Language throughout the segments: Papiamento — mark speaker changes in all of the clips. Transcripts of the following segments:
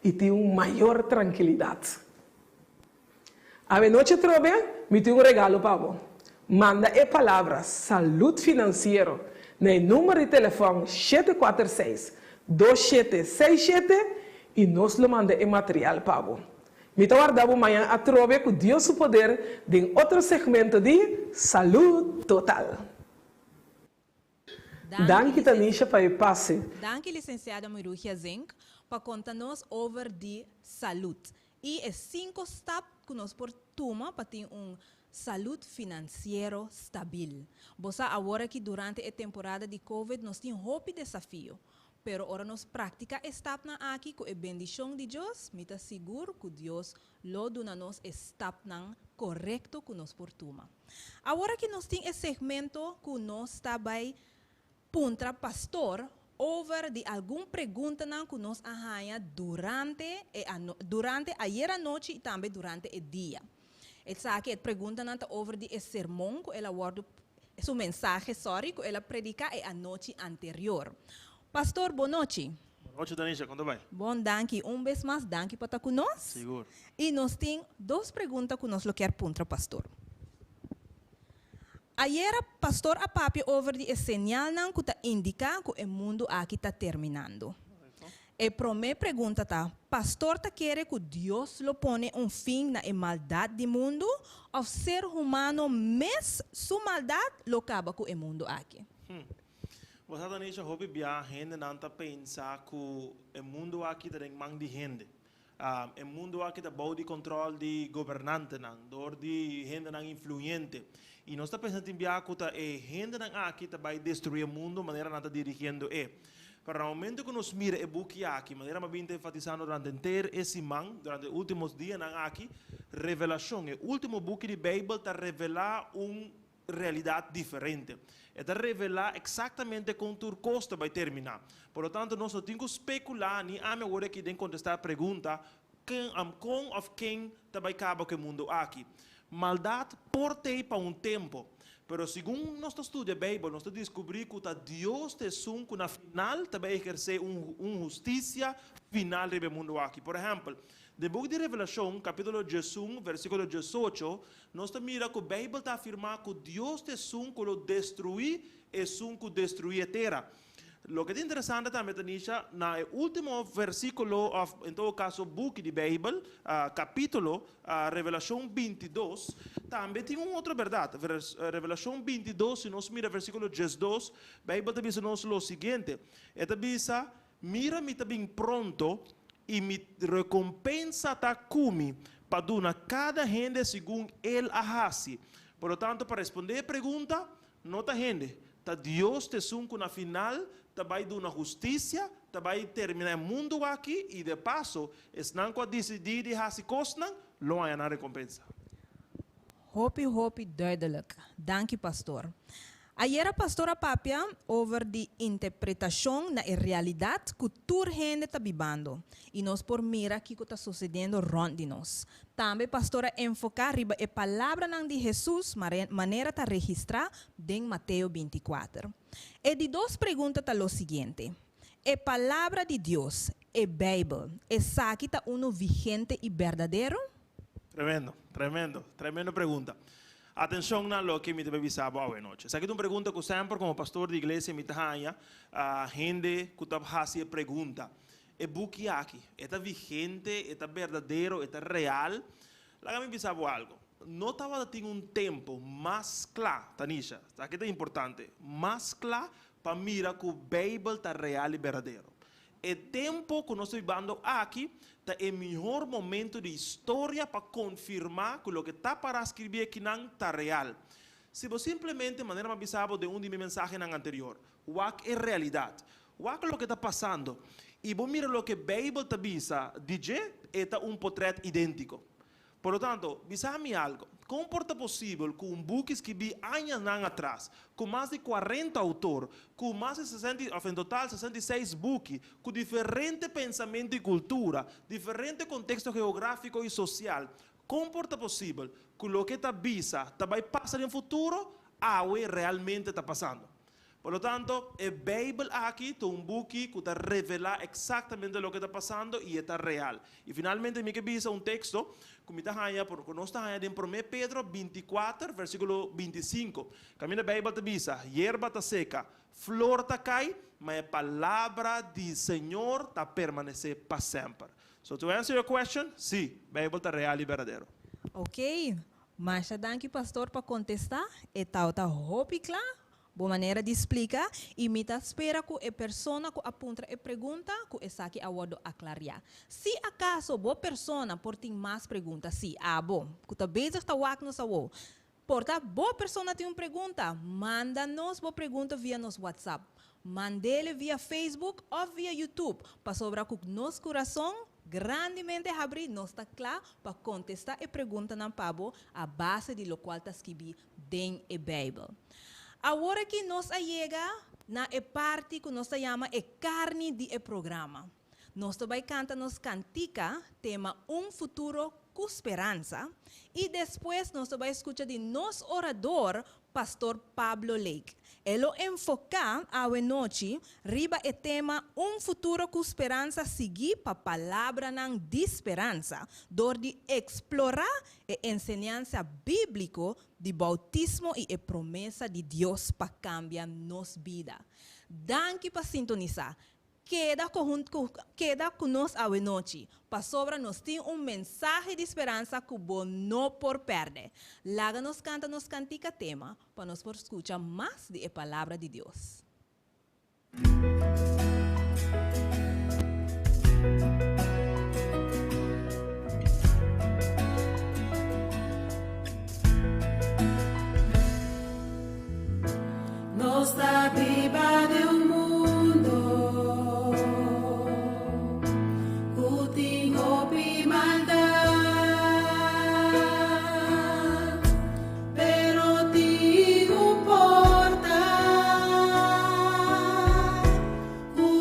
Speaker 1: I tin un mayor trankilidat. Awe nochi atrobe mi tin un regalo pa bo. Manda e palabra Salud Finansiero na e number di telefòn 746 2767 i nos lo manda e material pa bo. Mi ta warda bo mañan atrobe ku Dios su poder den otro segmento di Salud Total. Danki Tanisha pa e pase.
Speaker 2: Danki Licenciada Mirugia Zink pa conta nos over di salud y e cinco stap cu nos por tuma pa tin un salud financiero stabil. Bo sa awor aki durante e temporada di Covid nos tin hopi desafio, pero ora nos practica e stapnan aki cu e bendicion di Dios, mi ta sigur cu Dios lo duna nos e stapnan corecto cu nos por tuma. Awor aki nos tin e segmento cu nos ta bay puntra pastor over di algun preguntanan cu nos a haya durante e durante ayera anochi y tambe durante e dia. Esaki e preguntanan ta over di e sermon cu el a wordo, su mensahe, sorry, cu el a predica e anochi anterior. Pastor, bon nochi.
Speaker 3: Bon nochi, Tanisha, con ta bay?
Speaker 2: Bon, danki. Un bes mas, danki pa ta cu nos.
Speaker 3: Sigur.
Speaker 2: Y nos tin dos pregunta cu nos lo kier puntra pastor. Ayera pastor a papia over di e señalnan cu ta indica cu e mundo aki ta terminando. E prome pregunta ta, pastor ta kere cu Dios lo pone un fin na e maldad di mundo of ser humano mes su maldad lo caba cu e mundo aki?
Speaker 3: Bo sa, Tanisha, hopi bia hendenan ta pensa cu e mundo aki ta den man di hende. E mundo aki ta bou di control di gobernantenan, door di hendenan influyente. Y nos ta pensa tin bia cu ta e hendenan aki ta bay destrui e mundo manera nan ta dirigiendo e. Pero na momento cu nos mira e buki aki, manera mi a bin ta enfatisando durante henter e siman, durante e ultimo dianan aki, Revelacion, e ultimo buki di Bijbel ta revela un realidad diferente. E ta revela exactamente con tur cos ta bay termina. Por lo tanto, nos no tin cu specula, ni ami awor aki den contesta e pregunta, ken, con of ken ta bay caba cu e mundo aki. Maldad por t'ey pa un tempo, pero segun nos ta studia Bijbel, nos ta descubri cu ta Dios ta esun cu na final ta bay eherce un husticia final riba e mundo aki. Por ehempel, den buki di Revelacion, capitulo 11, versiculo 18, nos ta mira ku Beibel ta afirmá ku Dios ta esun ku lo destruí esun ku destruí e tera. Loke ta interesante tambe, Tanisha, na e último versíkulo òf en todo kaso buki di Beibel, kapítulo, Revelashon 22, tambe tin un otro bèrdat. Revelashon 22, si nos mira versíkulo 12, Beibel ta bisa nos lo siguiente, e ta bisa, Mira mi ta bin pronto, i mi rekompensa ta ku mi, pa duna kada hende segun el a hasi. Por lo tanto, pa respondé e pregunta, no ta hende, ta Dios ta esun ku na final ta bai duna hustisia, ta bai terminá e mundu aki, i de paso, esnan ku a disidí di hasi kosnan lo haña nan rekompensa.
Speaker 2: Hopi hopi duidelijk. Danki pastor. Ayera pastor a papia over di interpretacion na e realidad cu tur hende ta bibando y nos por mira kico ta sucediendo rond di nos. Tambe pastor a enfoca riba e palabranan di Jesus manera ta registra den Mateo 24. E di dos pregunta ta lo siguiente, E palabra di Dios, e Bijbel, esaki ta uno vigente y berdadero?
Speaker 3: Tremendo, tremendo, tremendo pregunta. Atencion na loke mi ta bay bisa bo awe nochi. Esaki ta un pregunta cu semper como pastor di iglesia mi ta haña hende cu ta haci e pregunta. E buki aki, e ta vigente, e ta berdadero, e ta real? Laga mi bisa bo algo. No tabata tin un tempo mas cla, Tanisha, esaki ta importante, mas cla pa mira cu Bijbel ta real y berdadero. E tempo cu nos ta bibando aki ta e mihor momento di historia pa confirma cu loke ta para scribi akinan ta real. Si bo simplemente, manera mi a bisa bo den un di mi mensahenan anterior, wak e realidad, wak loke ta pasando, y bo mira loke Bijbel ta bisa di dje, e ta un potret identico. Por lo tanto, bisa mi algo, kon por ta posibel ku un buki skibí añanan atras, ku mas di 40 outor, ku mas di 60 i, òf en total 66 buki, ku diferente pensamentu i kultura, diferente konteksto geográfiko i sosial, kon por ta posibel ku loke ta bisa ta bai pasa den futuro, awe realmente ta pasando? Por lo tanto, e Bijbel aki ta un buki ku ta revelá eksaktamente loke ta pasando i e ta real. I finalmente mi ke bisa un teksto ku mi ta haña, ku nos ta haña den Promé Pedro 24, versíkulo 25. Kaminda Bijbel ta bisa, Yerba ta seka, flor ta kai, ma e palabra di Señor ta permanesé pa semper. So to answer your question, sí, Bijbel ta real i berdadero.
Speaker 2: Ok, masha danki, pastor, pa kontestá. E ta hopi kla. Bo manera di splika i mi ta spera ku e persona ku a puntra e pregunta ku esaki a wòrdu aklará. Si akaso bo persona por tin mas pregunta, si abo, ku ta bezig ta wak nos awo. Por ta bo persona tin un pregunta, manda nos bo pregunta via nos WhatsApp. Mand'é via Facebook òf via YouTube. Pasobra ku nos kurason grandemente habrí, nos ta kla pa kontestá e preguntanan pa bo a base di loke ta skibí den e Bijbel. Awor ku nos a yega na e parti ku nos ta yama e karni di e programa. Nos ta bai kanta nos kantika, tema Un Futuro ku Speransa. I despues nos ta bai skucha di nos orador, Pastor Pablo Lake. E lo enfoká awe nochi, riba e tema Un Futuro ku Speransa sigui pa palabranan di speransa, dor di eksplorá e enseñansa bíbliko di boutismo i e promesa di Dios pa kambia nos bida. Danki pa sintonisá. Keda ku nos awe nochi. Pasobra nos tin un mensahe di speransa ku bo no por pèrdè. Laga nos kanta nos kantika tema pa nos por skucha mas di e palabra di Dios.
Speaker 4: Nos ta biba den un mundu ku tin hopi maldat, pero tin un porta ku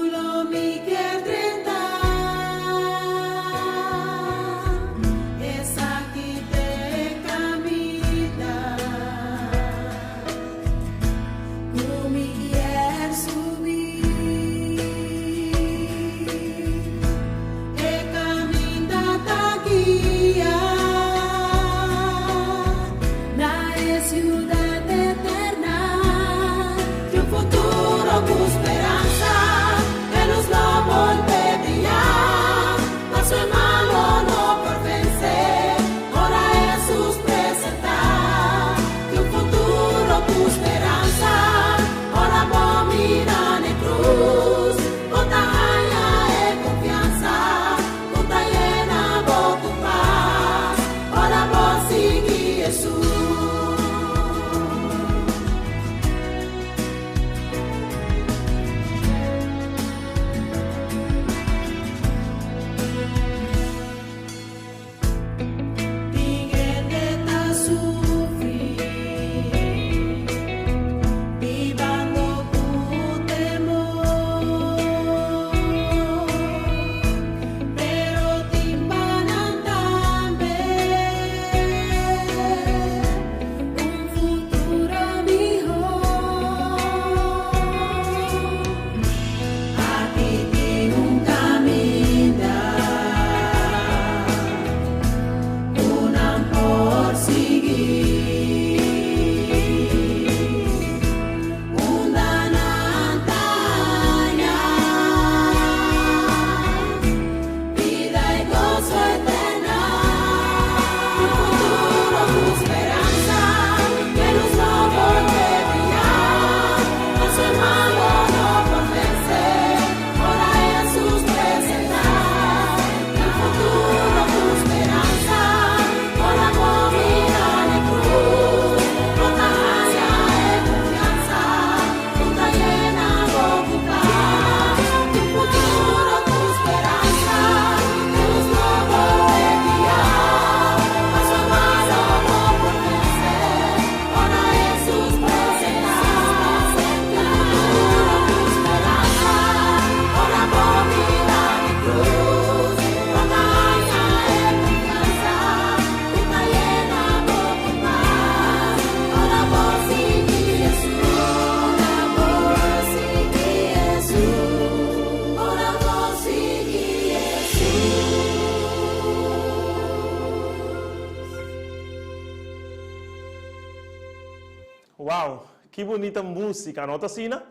Speaker 3: Wow, ki bunita musica, no ta asina?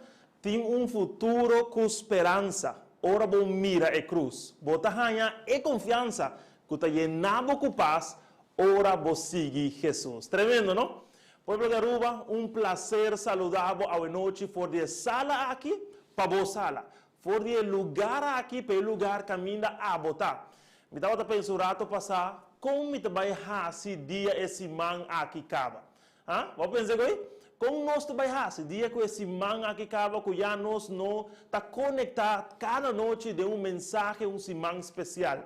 Speaker 3: Tin un futuro cu speransa. Ora bo mira e cruz, bo ta haya e confiansa cu ta yena bo cu paz ora bo sigui Jesus. Tremendo, no? Pueblo di Aruba, un placer saluda bo awe nochi for di e sala aki pa bo sala. For di e lugar aki pa e lugar caminda abo ta. Mi tabata pensa un rato pasa con mi ta bay haci dia e siman aki caba. Ha? Bo a pensa ku ei? Kon nos ta bai hasi dia ku e siman aki kaba ku ya nos no ta konektá kada nochi den un mensahe un siman spesial?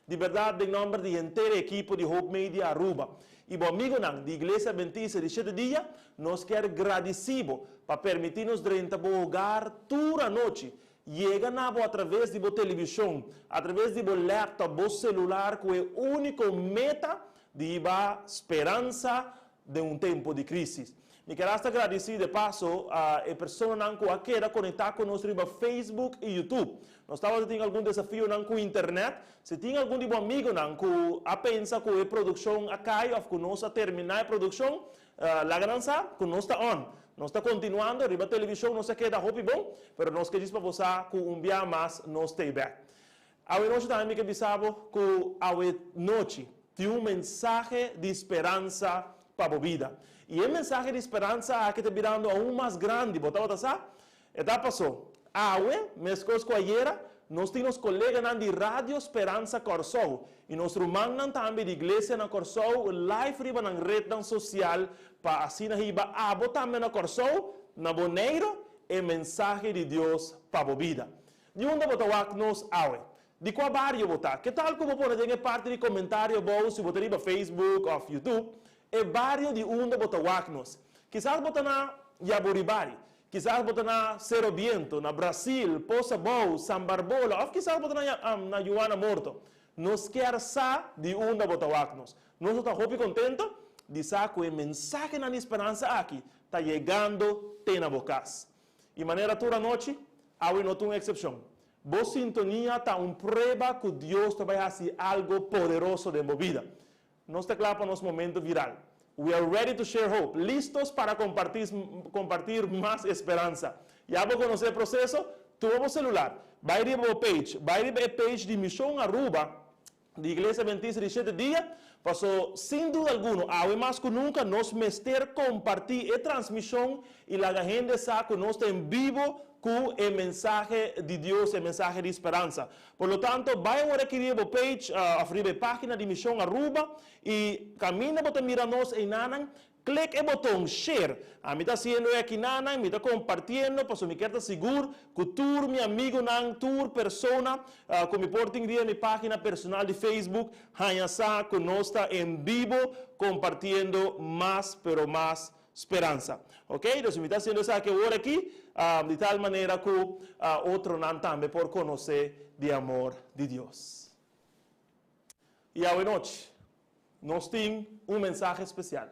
Speaker 3: Di bèrdat den nòmber di henter e ekipo di Hope Media Aruba i bo amigonan di Iglesia Adventista di Shete Dia, nos kier gradisí bo pa permití nos drenta bo hogar tur anochi, yega na bo atraves di bo televishon, atraves di bo laptop, bo selular ku e úniko meta di hiba speransa den un tempo di crisis. Mi kier hasta gradici de paso a e personanan cu a keda conecta cu nos riba Facebook y YouTube. Nos tabata tin algun desafionan cu internet. Si tin algun di bo amigonan cu a pensa cu e produccion a cay of cu nos a termina e produccion, laga nan sa cu nos ta on. Nos ta continuando riba television, nos a keda hopi bon, pero nos ke djis pa bo sa cu un bia mas nos stay back. Awe nochi tambe mi ke bisa bo ku awe nochi tin un mensahe di speransa pa bo bida. I e mensahe di speransa aki ta birando aun mas grandi, bo tabata sa? E ta paso, awe, meskos ku ayera, nos tin nos koleganan di Radio Speransa Kòrsou i nos rumannan tambe di Iglesia na Kòrsou live riba nan retnan sosial pa asina hiba abo tambe na Kòrsou, na Boneiru, e mensahe di Dios pa bo bida. Di unda bo ta wak nos awe? Di kua bario bo ta? Ke tal ku bo pone den e parti di komentario abou si bo ta riba Facebook òf YouTube e bario di unda bo ta wak nos? Kisas bo ta na Yaboribari, kisas bo ta na Sero Biento, na Brasil, Pos Abou, San Barbola òf kisas bo ta na na Juana Morto. Nos kier sa di unda bo ta wak nos. Nos lo ta hopi kontento di sa ku e mensahenan di speransa aki ta yegando te na bo kas. I manera tur anochi, awe no ta un eksepshon. Bo sintonia ta un prueba ku Dios ta bai hasi algo poderoso den bo bida. Nos ta kla pa nos momento viral. We are ready to share hope, listos para compartir mas esperansa. Ya bo konosé e proseso? Tuma bo selular, bai riba bo page, bai riba e page di Mishon Aruba, di Iglesia Adventista di Shete Dia, paso sin duda alguno awe mas ku nunka nos mester kompartí e transmishon i laga hende sa ku nos ta en bibo ku e mensahe di Dios, e mensahe di speransa. Por lo tanto, bai awor aki riba bo page òf riba e página di Mishon Aruba i kaminda bo ta mira nos einanan, Click e boton share. Ami ta haciendo e akinanan, mi ta compartiendo pasobra mi kier ta sigur cu tur mi amigonan, tur persona cu mi por tin riba mi pagina personal di Facebook haña sa cu nos ta en bibo compartiendo mas pero mas speransa. Ok, dus mi ta haciendo esaki awor aki di tal manera cu otronan tambe por conoce di amor di Dios. Y awe nochi. Nos tin un mensahe spesial.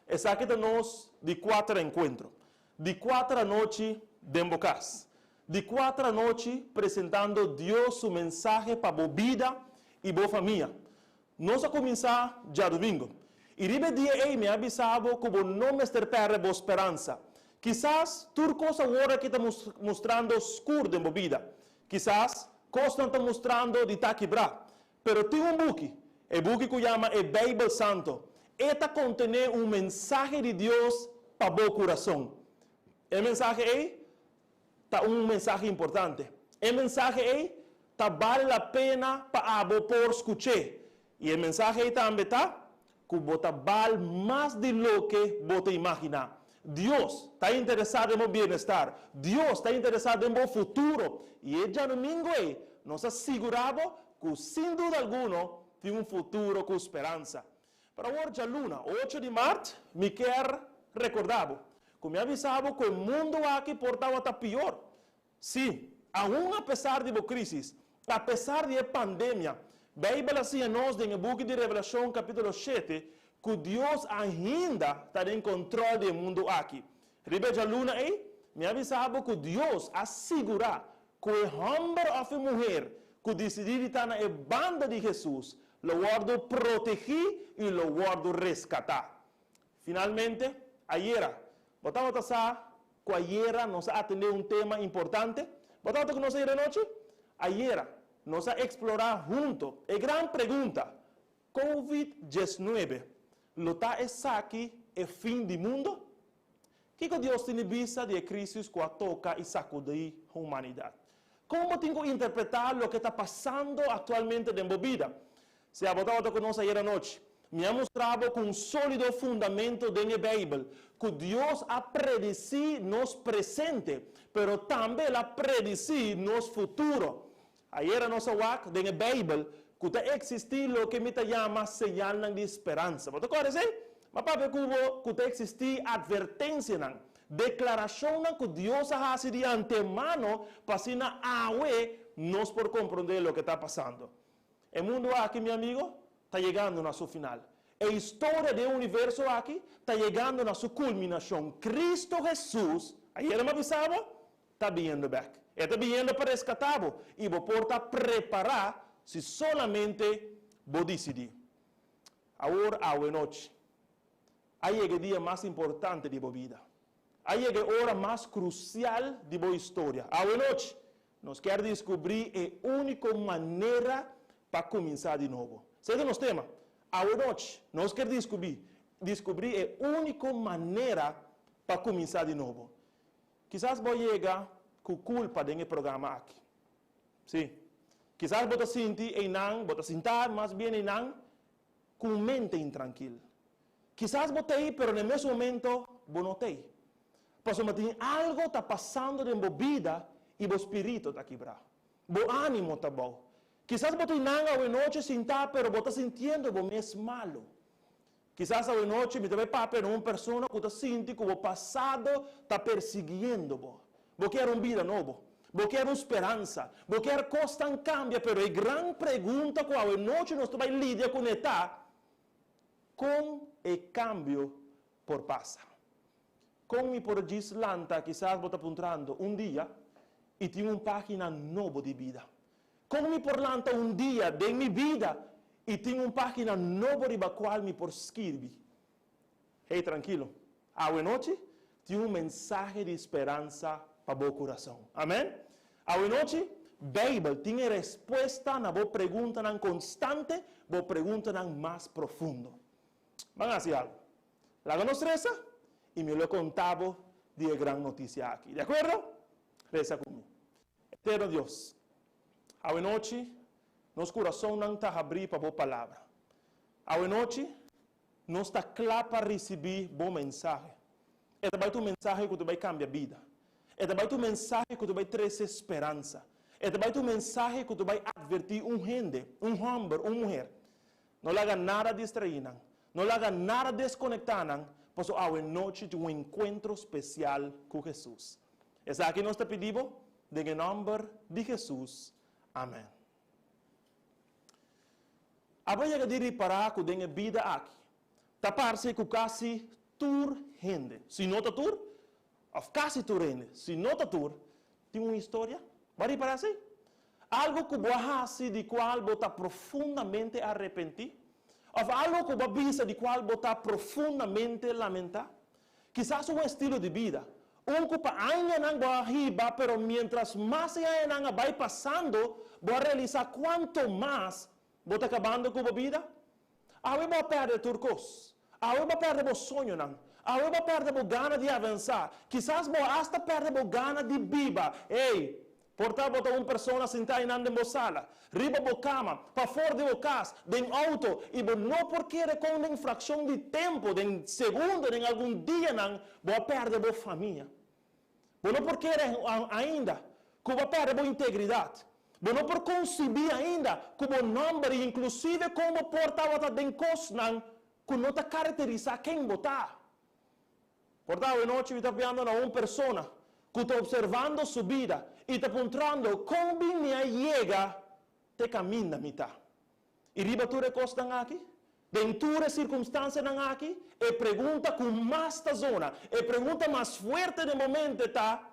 Speaker 3: Esaki ta nos di kuater enkuentro. Di kuater anochi den bo kas. Di kuater anochi presentando Dios su mensahe pa bo bida i bo famia. Nos a kuminsá djadumingu. I riba e dia ei mi a bisa bo ku bo no mester pèrdè bo speransa. Kisas tur kos awor aki ta mustrando skur den bo bida. Kisas kosnan ta mustrando di ta kibrá. Pero tin un buki, e buki ku yama e Beibel Santo. E ta kontené un mensahe di Dios pa bo kurason. E mensahe ei ta un mensahe importante. E mensahe ei ta bale la pena pa abo por skuch'é. I e mensahe ei tambe ta ku bo ta bal mas di loke bo ta imaginá. Dios ta interesá den bo bienestar. Dios ta interesá den bo futuro. I e djadumingu ei nos a sigurá bo ku sin duda alguno tin un futuro ku speransa. Pero awor djaluna, ocho di mart, mi kier rekordá bo ku mi a bisa bo ku e mundu aki por tabata pior. Sí, aun apesar di bo krísis, apesar di e pandemia, Beibel a siña nos den e buki di Revelashon kapítulo shete ku Dios ainda ta den kontròl di e mundu aki. Riba e djaluna ei, mi a bisa bo ku Dios a sigurá ku e hòmber òf e muher ku disidí di ta na e banda di Hesus lo wòrdu protegí i lo wòrdu reskatá. Finalmente, ayera. Bo tabata sa ku ayera nos a atendé un tema importante? Bo tabata ku nos ayera nochi? Ayera nos a eksplorá hunto e gran pregunta, Covid 19, lo ta esaki e fin di mundo? Kiko Dios tin di bisa di e krísis ku a toka i sakudí humanidat? Kon bo tin ku interpretá loke ta pasando aktualmente den bo bida? Si abo tabata ku nos ayera nochi, mi a mustra bo ku un sólido fundamento den e Beibel ku Dios a predisí nos presente, pero tambe el a predisí nos futuro. Ayera nos a wak den e Beibel ku ta eksistí loke mi ta yama señalnan di speransa. Bo ta kòrda esei? Mi a papia ku bo ku ta eksistí atvertensianan, deklarashonnan ku Dios a hasi di antemano pa asina awe nos por komprondé loke ta pasando. E mundu aki, mi amigo, ta yegando na su final. E historia di e universo aki ta yegando na su kulminashon. Kristu Hesus, ayera mi a bisa bo, ta biniendo bek. E ta biniendo pa reskatá bo, i bo por ta prepará si solamente bo disidí. Awor, awenochi, a yega e dia mas importante di bo bida. A yega e ora mas krusial di bo historia. Awenochi, nos kier diskubrí e úniko manera pa kuminsá di nobo. Esei ta nos tema. Awenochi, nos kier diskubí, diskubrí e úniko manera pa kuminsá di nobo. Kisas bo yega ku kulpa den e programa aki. Sí. Kisas bo ta sinti einan, bo ta sintá mas bien einan, ku un mente intrankil. Kisas bo t'ei, pero na e mes momento bo no t'ei. Pasobra tin algo ta pasando den bo bida i bo spirito ta kibrá. Bo ánimo ta bou. Kisas bo ta einan awenochi sintá, pero bo ta sintiendo bo mes malu. Kisas awenochi mi ta bai papia na un persona ku ta sinti ku bo pasado ta persiguiendo bo. Bo kier un bida nobo. Bo kier un speransa. Bo kier kosnan kambia, pero e gran pregunta ku awenochi nos ta bai lidia kuné ta, Kon e kambio por pasa? Kon mi por djis lanta, kisas bo ta puntrando, un dia i tin un página nobo di bida? Kon mi por lanta un dia den mi bida i tin un página nobo riba kual mi por skirbi? Hey, trankilo. Awe nochi tin un mensahe di speransa pa bo kurason. Amen? Awe nochi, Beibel tin e respuesta na bo preguntanan konstante, bo preguntanan mas profundo. Ban hasi algu. Laga nos resa i mi lo konta bo di e gran notisia aki. Di akuerdo? Resa ku mi. Eterno Dios, awe nochi nos kurasonnan ta habrí pa bo palabra. Awe nochi nos ta kla pa risibí bo mensahe. E ta bai ta un mensahe ku ta bai kambia bida. E ta bai ta un mensahe ku ta bai trese speransa. E ta bai ta un mensahe ku ta bai atvertí un hende, un hòmber, un muher. No laga nada distraí nan. No laga nada deskonektá nan, pasobra awe nochi tin un enkuentro spesial ku Hesus. Esaki nos ta pidi bo den e nòmber di Hesus. Amèn. Abo yega di ripará ku den e bida aki ta parse ku kasi tur hende, si no ta tur, òf kasi tur hende, si no ta tur, tin un historia? Bo a ripará esei? Algu ku bo a hasi di kual bo ta profundamente arepentí? Òf algu ku bo a bisa di kual bo ta profundamente lamentá? Kisas un estilo di bida, un ku pa añanan bo a hiba pero miéntras mas e añanan a bai pasando bo a realisá kuanto mas bo ta kabando ku bo bida. Awe bo a pèrdè tur kos. Awe bo a pèrdè bo soñonan. Awe bo a pèrdè bo gana di avansá. Kisas bo a asta pèrdè bo gana di biba. Ey! Por ta bo ta un persona sintá einan den bo sala, riba bo kama, pafor di bo kas, den outo, i bo no por kere kon den frakshon di tempu, den segundo, den algun dianan, bo a pèrdè bo famia. Bo no por kere ainda ku bo a pèrdè bo integridat. Bo no por konsibí ainda ku bo nòmber i inklusive kon bo por tabata den kosnan ku no ta karakterisá ken bo ta. Por ta awenochi mi ta piando na un persona ku ta opservando su bida i ta puntrando kon bin mi a yega te kaminda mi ta. I riba tur e kosnan aki, den tur e sirkumstansianan aki, e pregunta ku mas ta zona, e pregunta mas fuerte den bo mente ta,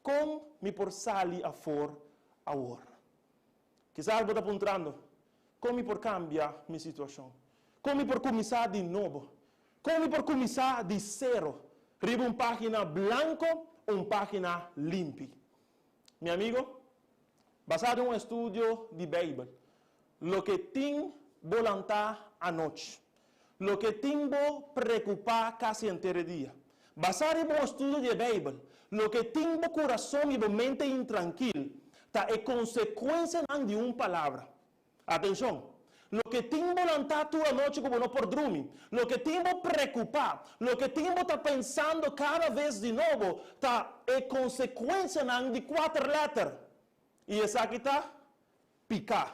Speaker 3: Kon mi por sali afor awor? Kisas bo ta puntrando, Kon mi por kambia mi situashon? Kon mi por kuminsá di nobo? Kon mi por kuminsá di sero? Riba un pagina blanco, un pagina limpi. Mi amigo, basá den un estudio di Bijbel, loke tin bo lantá anochi, loke tin bo preocupá casi henter e dia, basá riba un estudio di e Bijbel, loke tin bo curason y bo mente intrankil, ta e consecuencianan di un palabra. Atenshon! Loke tin bo lantá tur anochi ku bo no por drumi, loke tin bo preokupá, loke tin bo ta pensando kada bes di nobo ta e konsekuensianan di kuater lèter. I esaki ta, piká.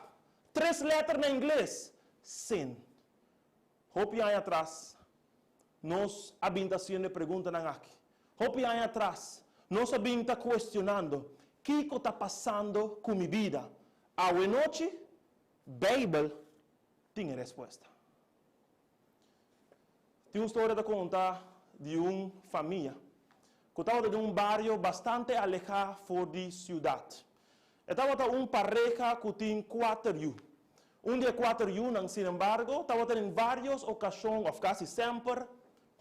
Speaker 3: Tres lèter na ingles, sin. Hopi aña atras, nos a bin ta hasiendo e preguntanan aki. Hopi aña atras, nos a bin ta kuestionando, Kiko ta pasando ku mi bida? Awenochi, Beibel tin e respuesta. Tin un storia ta konta di un famia ku tabata den un bario bastante alehá for di siudat. E tabata un pareha ku tin kuater yu. Un di e kuater yunan, sinembargo, tabata den vários okashon òf kasi semper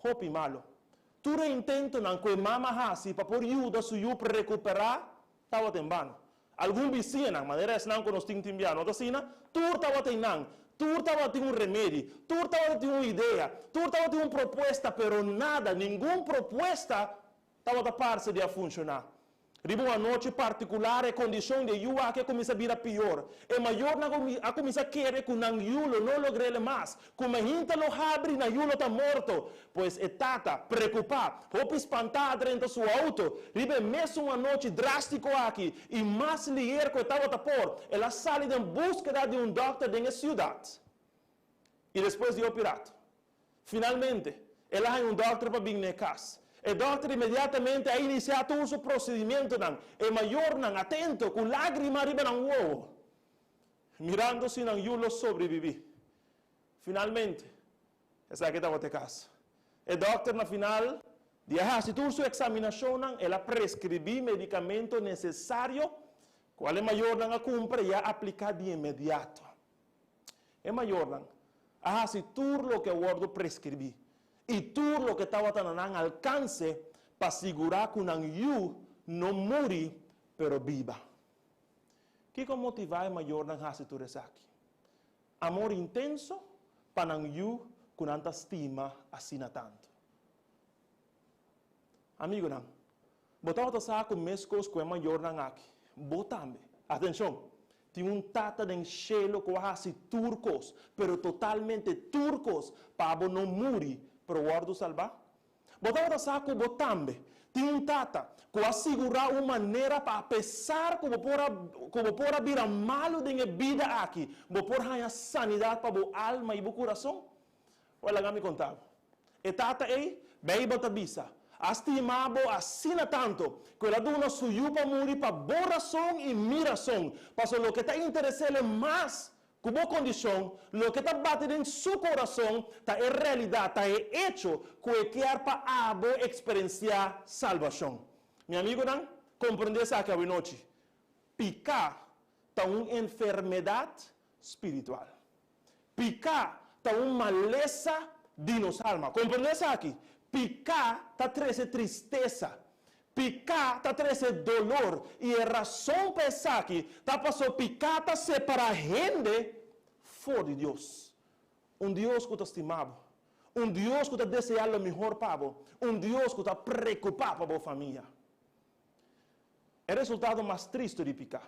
Speaker 3: hopi malu. Tur e intentonan ku e mama hasi pa por yuda su yu rekuperá tabata en bano. Algun bisiñanan, manera esnan ku nos tin tin bia, no ta asina? Tur tabata einan, tur tabatin un remedi, tur tabatin un idea, tur tabatin un propuesta, pero nada, ningun propuesta tabata parse di a funshoná. Riba un anochi partikular e kondishon di e yu aki a kuminsá bira pior. E mayornan a kuminsá kere ku nan yu lo no logr'el mas, ku mahinta lo habri nan yu lo ta morto. Pues e tata, preokupá, hopi spantá a drenta su outo. Riba e mesun anochi drástiko aki i mas liher ku e tabata por, el a sali den búskeda di un dòkter den e siudat. I despues di hopi rato, Finalmente, el a haña un dòkter pa bin na e kas. E dòkter inmediatamente a inisiá tur su prosedimentonan. E mayornan, atento, ku lágrima riba nan wowo, mirando si nan yu lo sobrebibí. Finalmente, esaki tabata e kas. E dòkter na final di a hasi tur su eksaminashonnan, el a preskribí medikamento nesesario, kual e mayornan a kumpra i a apliká di inmediato. E mayornan a hasi tur loke a wòrdu preskribí i tur loke tabata na nan alkanse pa sigurá ku nan yu no muri pero biba. Kiko a motivá e mayornan hasi tur esaki? Amor intenso pa nan yu ku nan ta stima asina tantu. Amigunan, bo tabata sa ku meskos ku e mayornan aki, bo tambe, atenshon, tin un Tata den shelu ku a hasi tur kos, pero totalmente tur kos, pa bo no muri, pero wòrdu salbá? Bo tabata sa ku bo tambe tin un Tata ku a sigurá un manera pa apesar ku bo por a ku bo por a bira malu den e bida aki, bo por haña sanidat pa bo alma i bo kurason? Wèl, laga mi konta bo. E tata ei, Beibel ta bisa, a stima bo asina tantu ku el a duna su yu pa muri pa bo rason i mi rason, pasobra loke ta interes'el mas ku bo kondishon, loke ta bati den su kurason ta e realidat, ta e echo ku e kier pa abo eksperensiá salbashon. Mi amigunan, komprendé esaki awinochi, Piká ta un enfermedat spiritual. Piká ta un malesa di nos alma. Komprendé esaki? Piká ta trese tristesa. Piká ta trese dolor. I e rason pa esaki ta pasobra piká ta separá hende for di Dios. Un Dios ku ta stima bo. Un Dios ku ta deseá lo mihor pa bo. Un Dios ku ta preokupá pa bo famia. E resultado mas tristu di piká,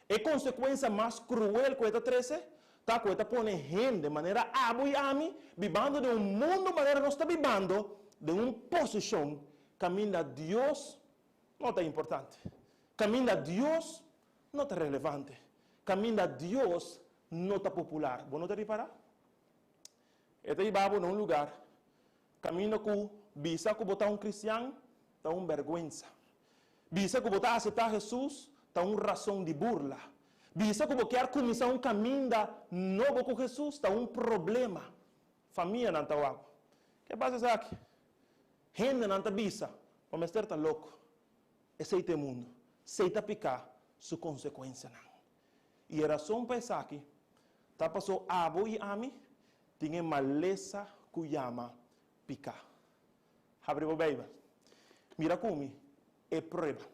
Speaker 3: e konsekuensia mas kruel ku e ta trese, ta ku e ta pone hende manera abo i ami bibando den un mundu manera nos ta bibando, den un posishon kaminda Dios no ta importante, kaminda Dios no ta relevante, kaminda Dios no ta popular. Bo no ta ripará? E ta hiba bo na un lugar Kaminda ku bisa ku bo ta un kristian ta un bèrgwensa. Bisa ku bo ta aseptá Hesus ta un rason di burla. Bisa ku bo kier kuminsá un kaminda nobo ku Hesus ta un problema. Famianan ta wak. Ke pasa esaki? Hendenan ta bisa, Bo mester ta loko. Esei ta e mundu. Esei ta piká su konsekuensianan. I e rason pa esaki ta paso abo i ami tin e malesa ku yama piká. Habri bo Beibel. Mira ku mi e prueba.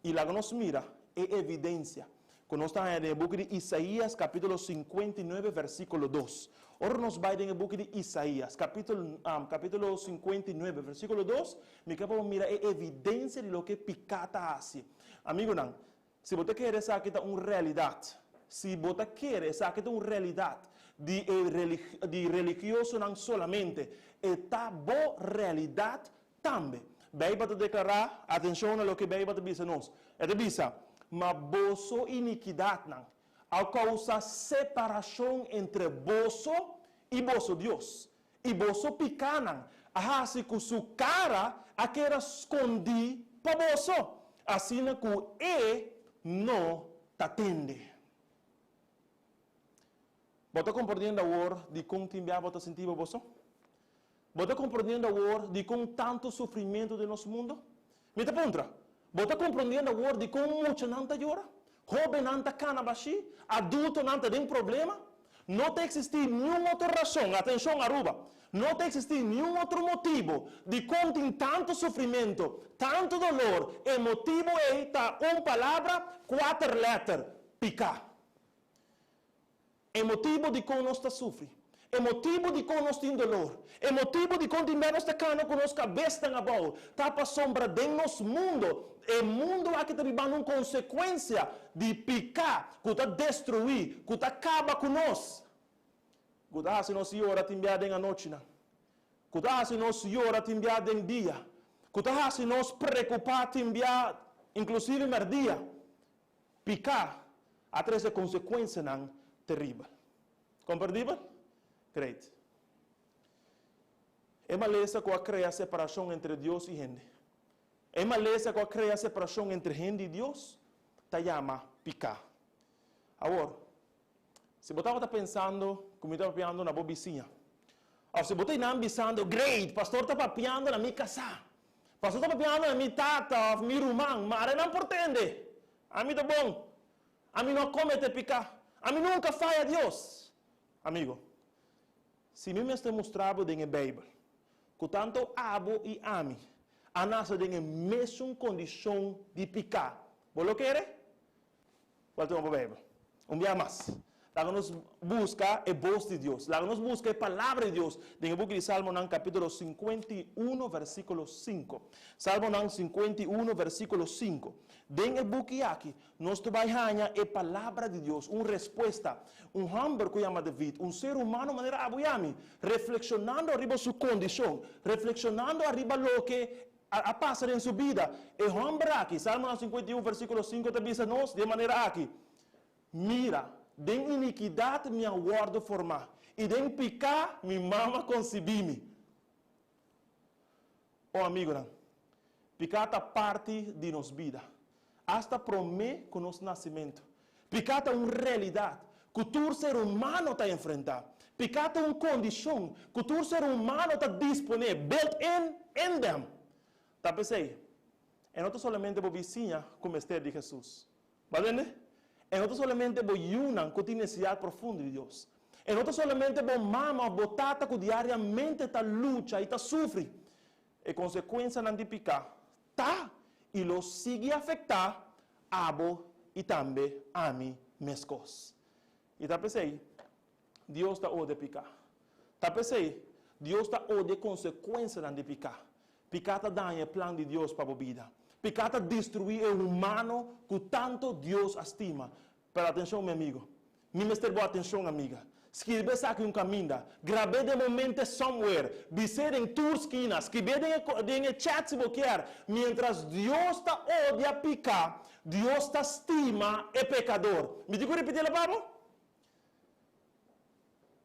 Speaker 3: I laga nos mira e evidensia ku nos ta haña den e buki di Isaías kapítulo 59 versíkulo 2. Ora nos bai den e buki di Isaías kapítulo kapítulo 59 versíkulo 2, mi ke pa bo mira e evidensia di loke piká ta hasi. Amigunan, si bo ta kere esaki ta un realidat, si bo ta kere esaki ta un realidat di e di religiosonan solamente, e ta bo realidat tambe. Beibel ta deklará, atenshon na loke Beibel ta bisa nos. E ta bisa, Ma boso inikidatnan a kousa separashon entre boso i boso Dios, i boso pikánan a hasi ku su kara a keda skondí pa boso, asina ku e no ta tende. Bo ta komprondiendo awor dikon tin bia bo ta sinti bo boso? Bo ta komprondiendo awor dikon tantu sufrimentu den nos mundu? Mi ta puntra, bo ta komprondiendo awor dikon muchanan ta yora, hóbennan ta kana bashí, adultonan ta den problema? No ta eksistí niun otro rason, atenshon Aruba, no ta eksistí niun otro motibu dikon tin tantu sufrimentu, tantu dolor, e motibu ei ta un palabra, kuater lèter, piká. E motibu dikon nos ta sufri, e motibu dikon nos tin dolor, e motibu dikon tin bes nos ta kana ku nos kabesnan abou, ta pasobra den nos mundo, e mundo aki ta bibando un konsekuensia di piká ku ta destruí, ku ta kaba ku nos, ku ta hasi nos yora tin bia den anochinan, ku ta hasi nos yora tin bia den dia, ku ta hasi nos preokupá tin bia inklusive mèrdia. Piká a trese konsekuensianan teribel. Komprendibel? Great. E malesa ku a krea separashon entre Dios i hende. E malesa ku a krea separashon entre hende i Dios ta yama piká. Awor, si bo tabata pensando ku mi ta papiando na bo bisiña, òf si bo ta einan bisando, Great, pastor ta papiando na mi kasá. Pastor ta papiando na mi tata òf mi ruman, mare nan por tende. Ami ta bon. Ami no a komete piká. Ami nunka faya Dios. Amigo, si mi mester mustra bo den e Beibel ku tantu abo i ami a nase den e mesun kondishon di piká, bo lo kere? Wèl tuma bo Beibel. Un bia mas, laga nos buska e bos di Dios. Laga nos buska e Palabra di Dios den e buki di Salmonan kapítulo 51 versíkulo 5. Salmonan 51 versíkulo 5. Den e buki aki nos ta bai haña e Palabra di Dios, un respuesta. Un hòmber ku yama David, un ser humano manera abo i ami, reflekshonando ariba su kondishon, reflekshonando ariba loke a pasa den su bida. E hòmber aki, Salmonan 51 versíkulo 5 ta bisa nos di e manera aki, Mira, den inikidat mi a wòrdu formá, i den piká mi mama konsibí mi. O amigunan, piká ta parti di nos bida, asta promé ku nos nasimentu. Piká ta un realidat ku tur ser humano ta enfrentá. Piká ta un kondishon ku tur ser humano ta disponé, built in, in them. Ta p'esei, e no ta solamente bo bisiña ku mester di Hesus. Bo a tende? E no ta solamente bo yunan ku tin nesesidat profundo di Dios. E no ta solamente bo mama òf bo tata ku diariamente ta lucha i ta sufri. E konsekuensianan di piká ta i lo sigui afektá abo i tambe ami meskos. I ta p'esei Dios ta odia piká. Ta p'esei Dios ta odia e konsekuensianan di piká. Piká ta daña e plan di Dios pa bo bida. Piká ta destruí e humano ku tantu Dios a stima. Pero atenshon mi amigo. Mi mester bo atenshon amiga. Skirbi esaki un kaminda. Grab'é den bo mente somewhere. Bis'é den tur skina. Skirbié den e den e chat si bo kier. Mientras Dios ta odia piká, Dios ta stima e pekador. Mi tin ku ripiti'la pa bo?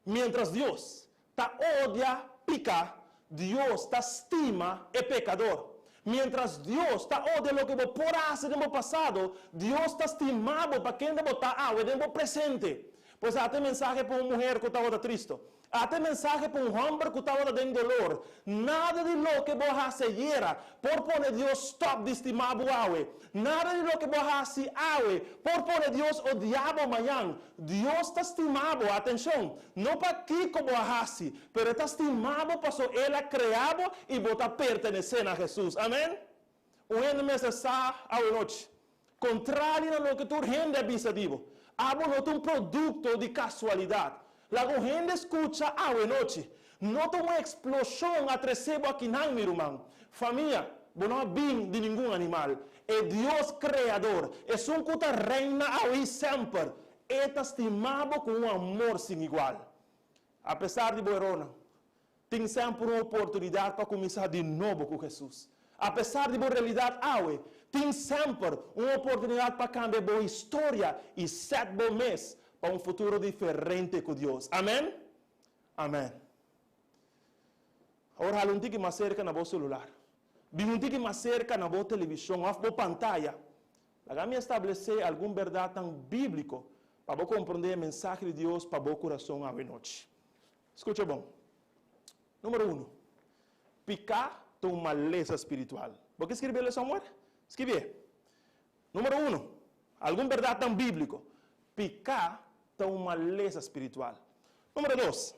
Speaker 3: Mientras Dios ta odia piká, Dios ta stima e pekador. Mientras Dios ta odia loke bo por a hasi den bo pasado, Dios ta stima bo pa kende bo ta awe den bo presente. Pues ata e mensahe pa un muher ku tabata tristo. Ata e mensahe pa un hòmber ku tabata den dolor. Nada di loke bo a hasi ayera por pone Dios stòp di stima bo awe. Nada di loke bo a hasi awe por pone Dios odia bo mañan. Dios ta stima bo, atenshon, no pa kiko bo a hasi, pero e ta stima bo paso El a krea bo i bo ta pertenesé na Hesus. Amen? Un hende mester sa awenochi, kontrali na loke tur hende a bisa di bo, abo no ta un produkto di kasualidat. Laga un hende skucha awenochi, no ta un eksploshon a trese bo akinan, mi ruman. Famia, bo no a bin di ningun animal. E Dios Kreador, esun ku ta reina awe i semper, E ta stima bo ku un amor sin igual. Apesar di bo erornan, tin semper un oportunidat pa kuminsá di nobo ku Hesus. Apesar di bo realidat awe, tin semper un oportunidat pa kambia bo historia i sèt bo mes pa un futuro diferente ku Dios. Amèn? Amèn. Awor hala un tiki mas serka na bo selular. Bin un tiki mas serka na bo televishon òf bo pantaya. Laga mi establesé algun bèrdatnan bíbliko pa bo komprondé e mensahe di Dios pa bo kurason awe nochi. Skucha bon. Número uno, piká ta un malesa spiritual. Bo ke skirbi el somewhere? Skibié. Número uno, algun bèrdatnan bíbliko. Piká ta un malesa spiritual. Número dos,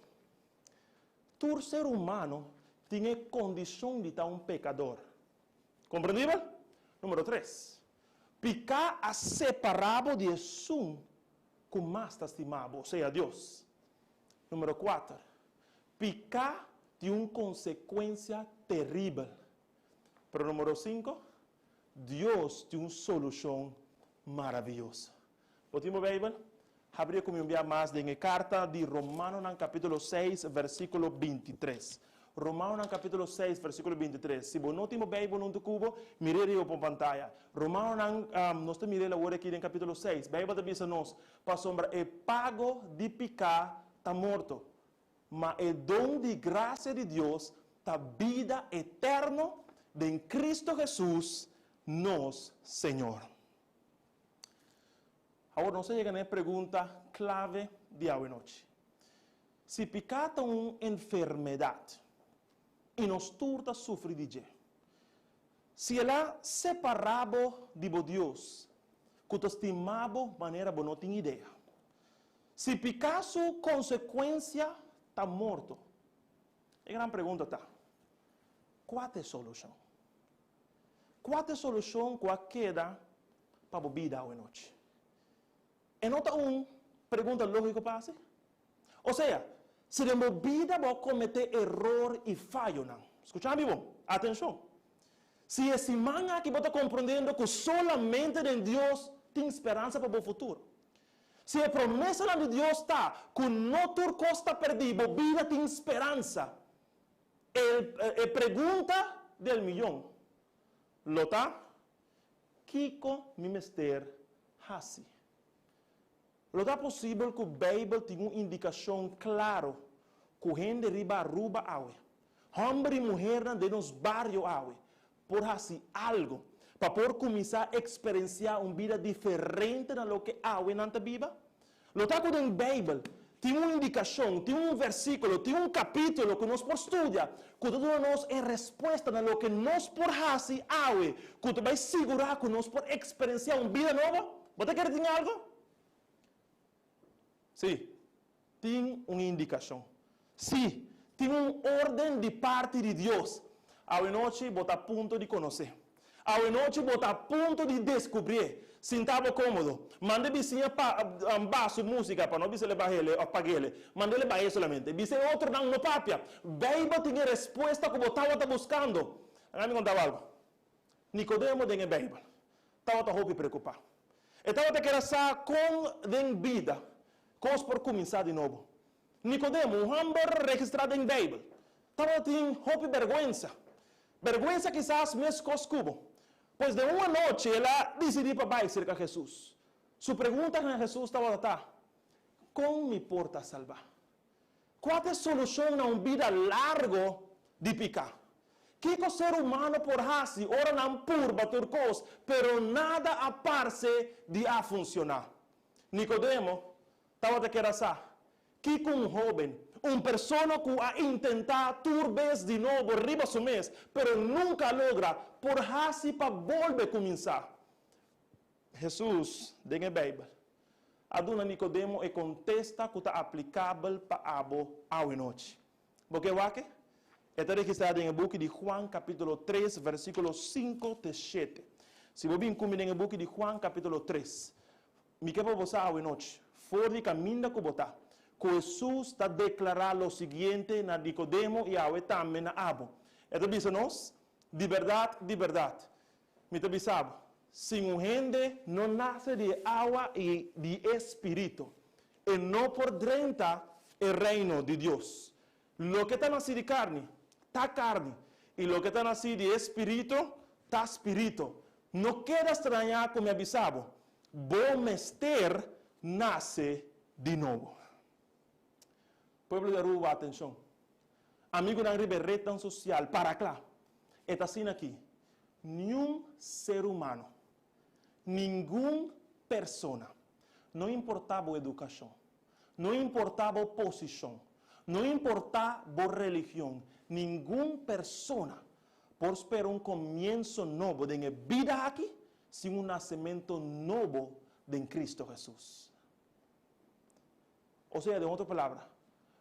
Speaker 3: tur ser humano tin e kondishon di ta un pekador. Komprendibel? Número tres, piká a separá bo di esun ku mas ta stima bo, osea Dios. Número kuater, piká tin un konsekuensia teribel. Pero número sinku, Dios tin un solushon maravioso. Bo tin bo Beibel? Habri e ku mi un bia mas den e karta di Romanonan kapítulo seis versíkulo bintitres. Romanonan kapítulo seis versíkulo bintitres. Si bo no tin bo Beibel huntu ku bo, mir'é riba bo pantaya. Romanonan, nos ta mir'é awor aki den kapítulo seis. Beibel ta bisa nos, Pasobra e pago di piká ta morto, ma e don di grasia di Dios ta bida eterno den Cristo Hesus nos Señor. Awor nos a yega na e pregunta klave di awenochi. Si piká ta un enfermedat i nos tur ta sufri di dje, si el a separá bo di bo Dios ku ta stima bo manera bo no tin idea, si piká su konsekuensia ta morto, e gran pregunta ta, Kua ta e solushon? Kua ta e solushon ku a keda pa bo bida awenochi? E no ta un pregunta lógiko pa hasi? Osea, si den bo bida bo a kometé eror i fayonan, skucha mi bon, atenshon! Si e siman aki bo ta komprondiendo ku solamente den Dios tin speransa pa bo futuro, si e promesanan di Dios ta ku no tur kos ta pèrdí, bo bida tin speransa, E e pregunta del miyon lo ta, Kiko mi mester hasi? Lo ta posibel ku Beibel tin un indikashon klaro ku hende riba Aruba awe, hòmber i muhernan den nos bario awe, por hasi algu pa por kuminsá eksperensiá un bida diferente na loke awe nan ta biba? Lo ta ku den Beibel tin un indikashon, tin un versíkulo, tin un kapítulo ku nos por studia ku ta duna nos e respuesta na loke nos por hasi awe ku ta bai sigurá ku nos por eksperensiá un bida nobo? Bo ta kere tin algu? Sí, tin un indikashon. Sí, tin un órden di parti di Dios. Awenochi bo ta a punto di konosé. Awenochi bo ta a punto di deskubrié. Sinta bo kómodo. Manda e bisiña pa baha su músika, pa no bisa el bah'é òf pag'é. Manda el bah'é solamente. Bisa e otronan no papia. Beibel tin e respuesta ku bo tabata buskando. Laga mi konta bo algu. Nikodemo den e Beibel tabata hopi preokupá. E tabata kere sa kon den bida kos por kuminsá di nobo. Nikodemo, un hòmber registrá den Beibel, tabatin hopi bèrgwensa. Bèrgwensa kisas meskos ku bo. Pues den un anochi el a disidí pa bai serka Hesus. Su pregunta na Hesus tabata ta, Kon mi por ta salbá? Kua ta e solushon na un bida largo di piká? Kiko ser humano por hasi ora nan purba tur kos, pero nada a parse di a funshoná? Nikodemo tabata keda sa kiko un hóben, un persona ku a intentá tur bes di nobo riba su mes, pero nunka a logra, por hasi pa bolbe kuminsá. Hesus, den e Beibel, a duna Nikodemo e kontesta ku ta aplikabel pa abo awenochi. Bo ke wak e? E ta registrá den e buki di Juan kapítulo 3, versíkulo 5 te 7. Si bo bin ku mi den e buki di Juan kapítulo 3, mi ke pa bo sa awe nochi, for di kaminda ku bo ta, ku Hesus ta deklará lo siguiente na Nikodemo i awe tambe na abo. E ta bisa nos, Di bèrdat, di bèrdat, mi ta bisa bo, si un hende no nase di e awa i di e spiritu, e no por drenta e Reino di Dios. Loke ta nasí di karni, ta karni, i loke ta nasí di e spiritu, ta spiritu. No keda strañá ku mi a bisa bo, Bo mester nase di nobo. Pueblo di Aruba, atenshon! Amigunan riba e retnan sosial, para kla! E ta asina aki, niun ser humano, ningun persona, no importá bo edukashon, No importá bo posishon, no importá bo religion, ningun persona por spera un komienso nobo den e bida aki sin un nasementu nobo den Kristu Hesus. Osea, den otro palabra,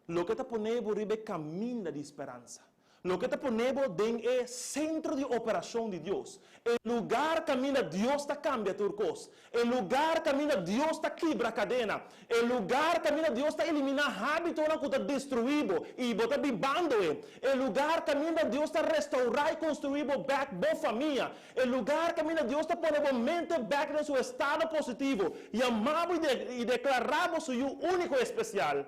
Speaker 3: loke ta pone bo riba e kaminda di speransa, Loke ta pone bo den e sentro di operashon di Dios, e lugar kaminda Dios ta kambia tur kos, e lugar kaminda Dios ta kibra kadena, e lugar kaminda Dios ta eliminá hábitonan ku ta destruí bo i bo ta bibando e, e lugar kaminda Dios ta restourá i konstruí bo bèk bo famia, e lugar kaminda Dios ta pone bo mente bèk den su estado positivo, yama bo i deklará bo su yu úniko i espesial.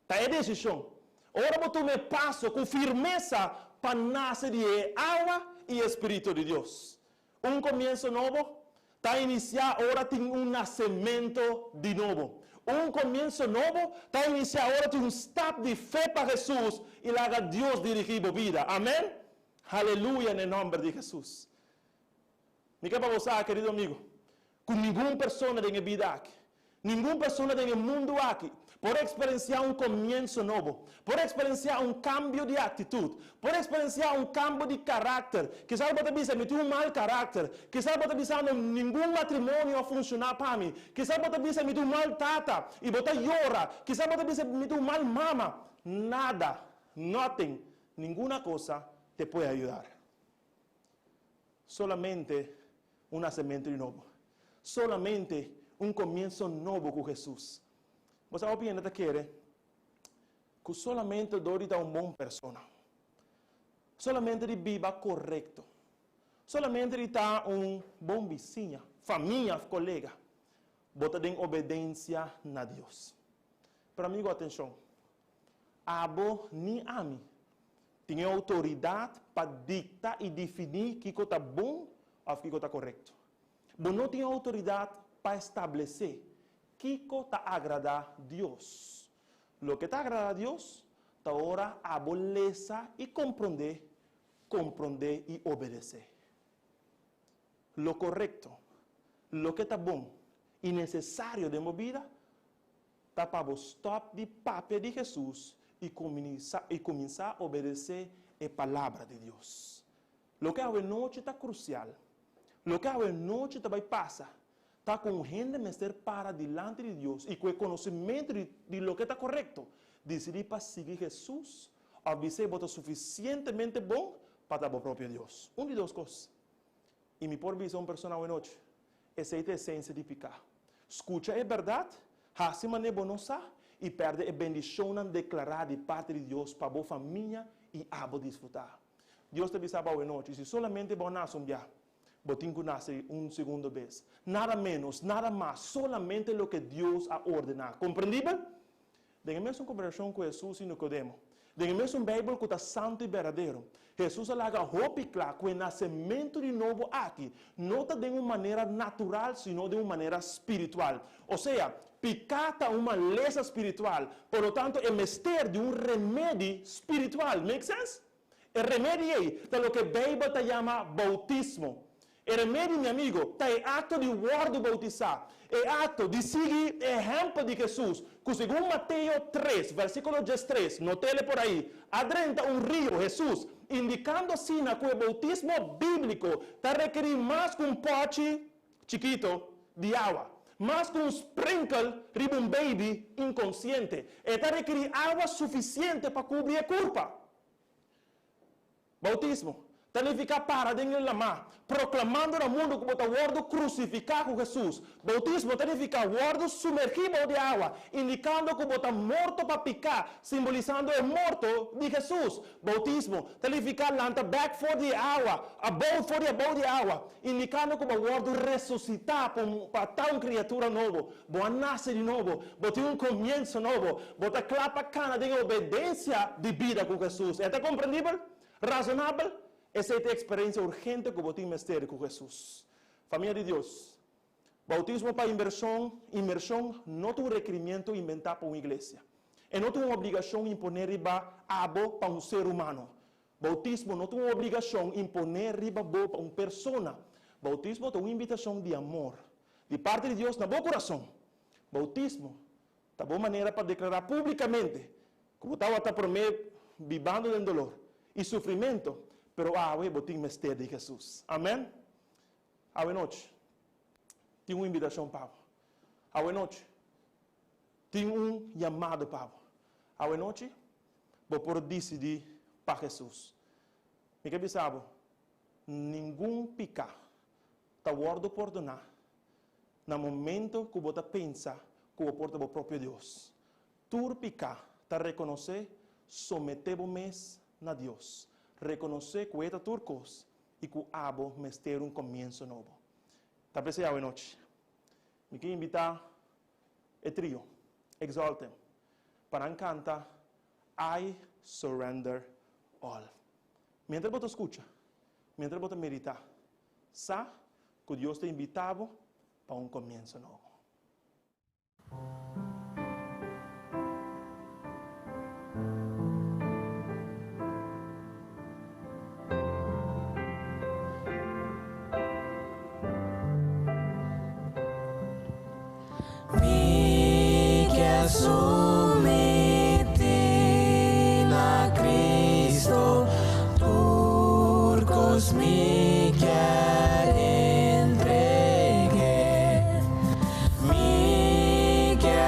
Speaker 3: Ta e desishon. Ora bo tuma e paso ku firmesa pa nase di e awa i e spiritu di Dios. Un komienso nobo ta inisiá ora tin un nasementu di nobo. Un komienso nobo ta inisiá ora tin un stap di fe pa Hesus i laga Dios dirigí bo bida. Amen? Haleluya na e nòmber di Hesus. Mi ke pa bo sa, kerido amigo, ku ningun persona den e bida aki, ningun persona den e mundu aki por eksperensiá un komienso nobo, por eksperensiá un kambio di aktitut, por eksperensiá un kambio di karakter. Kisas bo ta bisa, Mi tin un mal karakter. Kisas bo ta bisando, Ningun matrimonio a funshoná pa mi. Kisas bo ta bisa, Mi tin un mal tata, i bo ta yora. Kisas bo ta bisa, Mi tin un mal mama. Nada, nothing, ninguna cosa te puede ayudar. Solamente un nasementu di nobo. Solamente un komienso nobo ku Hesus. Bo sa hopi hende ta kere ku solamente dor di ta un bon persona, solamente di biba korekto, solamente di ta un bon bisiña, famia òf kolega, bo ta den obedensia na Dios. Pero amigo atenshon, abo ni ami Tin e outoridat pa dikta i definí kiko ta bon òf kiko ta korekto. Bo no tin e outoridat pa establesé kiko ta agradá Dios. Loke ta agradá Dios ta ora abo lesa i komprondé, komprondé i obedesé. Lo korekto, loke ta bon i nesesario den bo bida Ta pa bo stòp di papia di Hesus i i kuminsá obedesé e Palabra di Dios. Loke awenochi ta krusial, loke awenochi ta bai pasa, ta ku un hende mester para dilanti di Dios i ku e konosementu di di loke ta korekto, disidí pa sigui Hesus òf bis'é bo ta sufisientemente bon pa ta bo propio Dios. Un di dos kos. I mi por bisa un persona awenochi, Esei ta esensia di piká. Skucha e bèrdat, hasi manera bo no sa, i pèrdè e bendishonnan deklará di parti di Dios pa bo famia i abo disfrutá. Dios ta bisa bo awenochi, si solamente bo a nase un bia, bo tin ku nase un segundo bes. Nada ménos, nada mas, solamente loke Dios a ordená. Komprendibel? Den e mesun kombershon ku Hesus i Nikodemo, den e mesun Beibel ku ta santu i berdadero, Hesus a laga hopi kla ku e nasementu di nobo aki no ta den un manera natural sino den un manera spiritual. Osea, piká ta un malesa spiritual, por lo tanto e mester di un remedi spiritual. Make sense? E remedi ei ta loke Beibel ta yama boutismo. E remedi, mi amigo, ta e akto di wòrdu boutisá, e akto di sigui e ehèmpel di Hesus, ku segun Mateo tres, vèrsikulo diestres, not'ele por ahí, a drenta un rio, Hesus, indikando asina ku e boutismo bíbliko ta rekerí mas ku un pòchi chikito di awa, mas ku un sprinkel riba un beibi inkonsiente. E ta rekerí awa sufisiente pa kubri e kurpa. Boutismo ta nifiká para den e lamá, proklamando na mundu ku bo ta wòrdu krusifiká ku Hesus. Boutismo ta nifiká wòrdu sumergí bou di awa, indikando ku bo ta morto pa piká, simbolisando e morto di Hesus. Boutismo ta nifiká lanta bèk for di e awa, abou for di abou di awa, indikando ku bo a wòrdu resusitá pa ta un kriatura nobo. Bo a nase di nobo, bo tin un komienso nobo, bo ta kla pa kana den e obedensia di bida ku Hesus. E ta komprendibel? Razonabel? Esei ta e eksperensia urgente ku bo tin mester ku Hesus. Famia di Dios, boutismo pa invershon, inmershon, no ta un rekrimiento inventá pa un iglesia. E no ta un obligashon imponé riba abo pa un ser humano. Boutismo no ta un obligashon imponé riba bo pa un persona. Boutismo ta un invitashon di amor di parti di Dios na bo kurason. Boutismo ta bo manera pa deklará públikamente ku bo tabata promé bibando den dolor i sufrimentu, pero awe bo tin mester di Hesus. Amèn. Awe nochi tin un invitashon pa bo. Awe nochi tin un yamado pa bo. Awe nochi bo por disidí pa Hesus. Mi ke bisa bo, ningun piká ta wòrdu pordoná na momento ku bo ta pensa ku bo por ta bo propio Dios. Tur piká ta rekonosé, someté bo mes na Dios. Rekonosé ku E ta tur kos i ku abo mester un komienso nobo. Ta p'esei awe nochi mi ke invitá e trio Exaltem pa nan kanta I Surrender All. Mientras bo ta skucha, mientras bo ta meditá, sa ku Dios ta invitá bo pa un komienso nobo.
Speaker 4: Mi kier sumití na Cristo, tur cos mi kier entregué. Mi kier.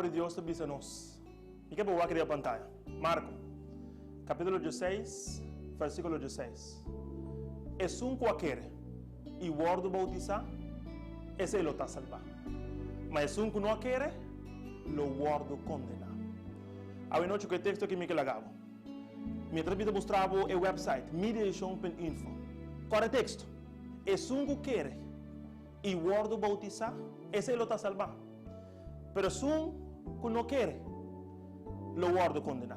Speaker 3: Palabra di Dios ta bisa nos? Mi ke pa wak riba pantaya. Marko, kapítulo dieseis, versíkulo dieseis. Esun ku a kere i wòrdu boutisá, esei lo ta salbá. Ma esun ku no a kere, lo wòrdu kondená. Awe nochi ku e teksto aki mi ke laga bo. Mi ta bita mustra bo e website midiaishon.info. Kòrda e teksto, Esun ku kere i wòrdu boutisá, esei lo ta salbá. Pero esun ku no kere, lo wòrdu kondená.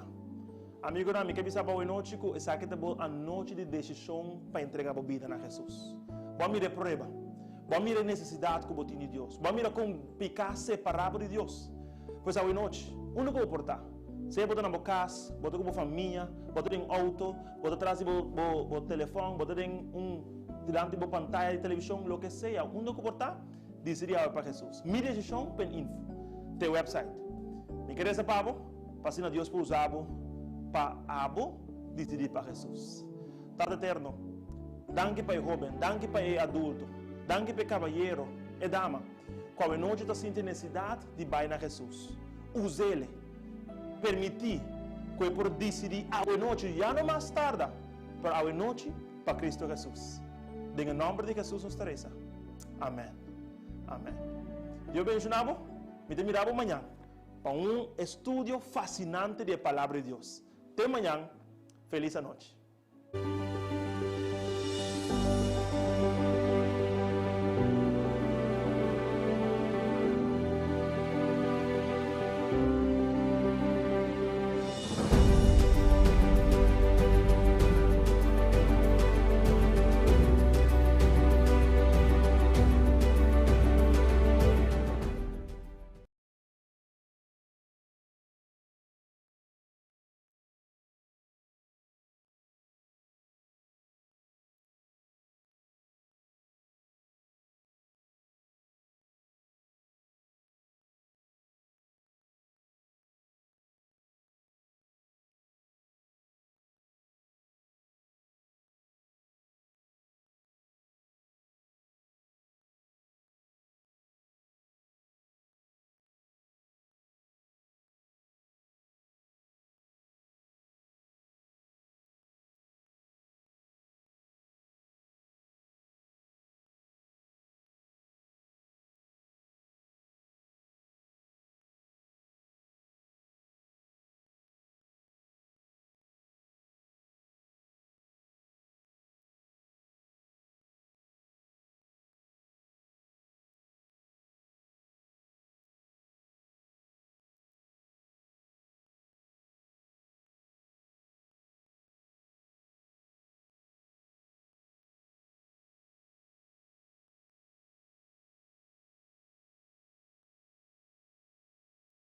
Speaker 3: Amigonan, mi ke bisa bo awe nochi ku esaki ta bo anochi di desishon pa entregá bo bida na Hesus. Bo a mira e prueba. Bo a mira e nesesidat ku bo tin di Dios. Bo a mira kon piká separá bo di Dios. Pues awe nochi, unda ku bo por ta, sea bo ta na bo kas, bo ta ku bo famia, bo ta den outo, bo ta tras di bo bo telefòn, bo ta den un dilanti bo pantaya di televishon, loke sea, unda ku por ta, Disidí awe pa Hesus. Mi desishon pen info. Te website. Mi ke resa pa bo, pa asina Dios por usa bo pa abo disidí pa Hesus. Tata Eterno, danki pa e hoben, danki pa e adulto, danki pa e kabayero, e dama, ku awe nochi ta sinti nesidat di bai na Hesus. Us'ele. Permití ku e por disidí awe nochi, ya no mas tarda, pero awe nochi pa Cristo Hesus. Den e nòmber di Hesus nos ta resa. Amèn. Amèn. Dios bendishoná bo. Mi ta mira bo mañan pa un estudio fasinante di e Palabra di Dios. Te mañan. Felis anochi.